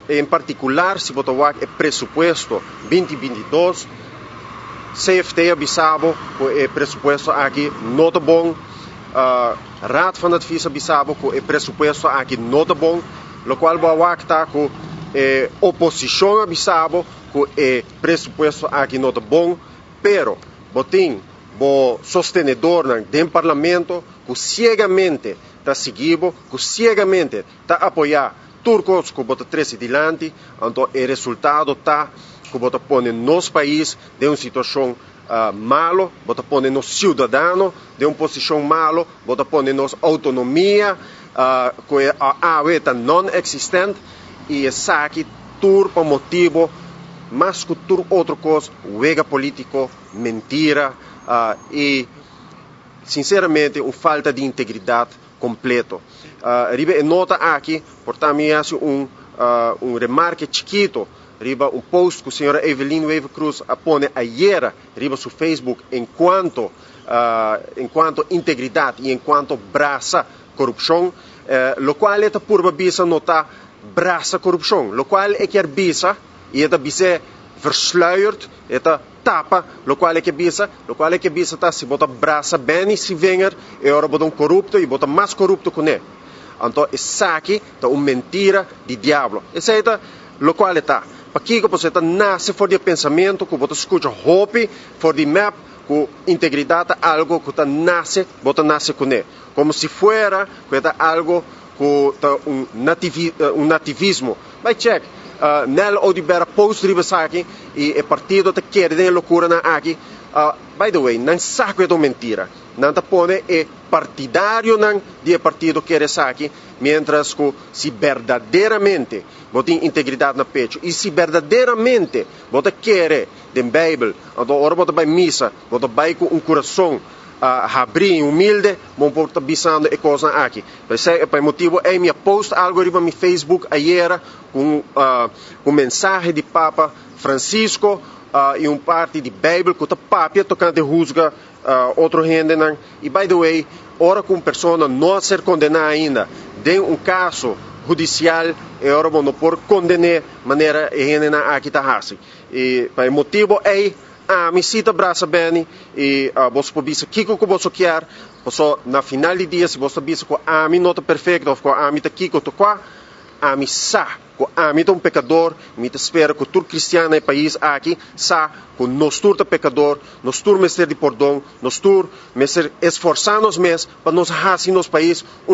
En particular, si bo ta wak e presupuesto 2022, CFT a bisa bo cu e presupuesto aki no ta bon, Raad van Advies a bisa bo cu e presupuesto aki no ta bon, locual bo a wak ta cu e oposicion a bisa bo cu e presupuesto aki no ta bon, pero bo tin bo sostenedornan den parlamento cu ciegamente ta sigui bo, cu ciegamente ta apoya tur cos cu bo ta trece dilanti. Anto e resultado ta cu bo ta pone nos pais den un situacion malo, bo ta pone nos ciudadano den un posicion malo, bo ta pone nos autonomia cu awe ta non-existent, y esaki tur pa motibo mas cu tur otro cos, wega politico, mentira y sinceramente un falta di integridad completo. Riba e nota aki, por ta mi haci un remarke chikito riba un post cu señora Evelyn Wever-Croes a pone ayera riba su Facebook en cuanto integridad y en cuanto brasa corupcion, locual e ta purba bisa no ta brasa corupcion, locual e kier bisa y e ta bisa versluierd, e ta tapa locual e kier bisa. Locual e kier bisa ta si bo ta brasa Benny Sevinger e ora bo ta un corupto y bo ta mas corupto cu ne. Anto esaki ta un mentira di diablo. Esey ta locual ta. Pakico? Bo ta nace for di pensamento cu bo ta scucha hopi for di MEP cu integridad ta algo cu ta nace, bo ta nace cu ne. Como si fuera cu ta algo cu ta un nativismo. Bay check. Nel Oduber a post riba esaki y e partido ta kere den locura nan aki. By the way, nan sa cu ta mentira. Nan ta pone e partidarionan di e partido kere esaki, mientras cu si berdaderamente bo tin integridad na pecho y si berdaderamente bo ta kere den Bijbel, anto ora bo ta bay misa, bo ta bay cu un curason habri, humilde, bo por ta bisando e cos aki. Pa e motibo ey mi a post algo riba mi Facebook ayera cu mensahe di Papa Francisco y un parti di Bijbel cu ta papia tocante husga otro hendenan. Y by the way, ora cu un persona no a ser condena ainda den un caso hudicial, e ora no por condena manera e hendenan aki ta hasi. Y pa e motibo ey ami si ta brasa Benny y bo por bisa kico cu bo kier, so na final di dia, si bo bisa cu ami no ta perfecto of cu ami ta kico to qua, ami sa cu ami ta un pecador. Mi ta spera cu tur cristian den e pais aki sa cu nos tur ta pecador, nos tur mester di pordon, nos tur mester esforsa nos mes pa nos hasi nos pais un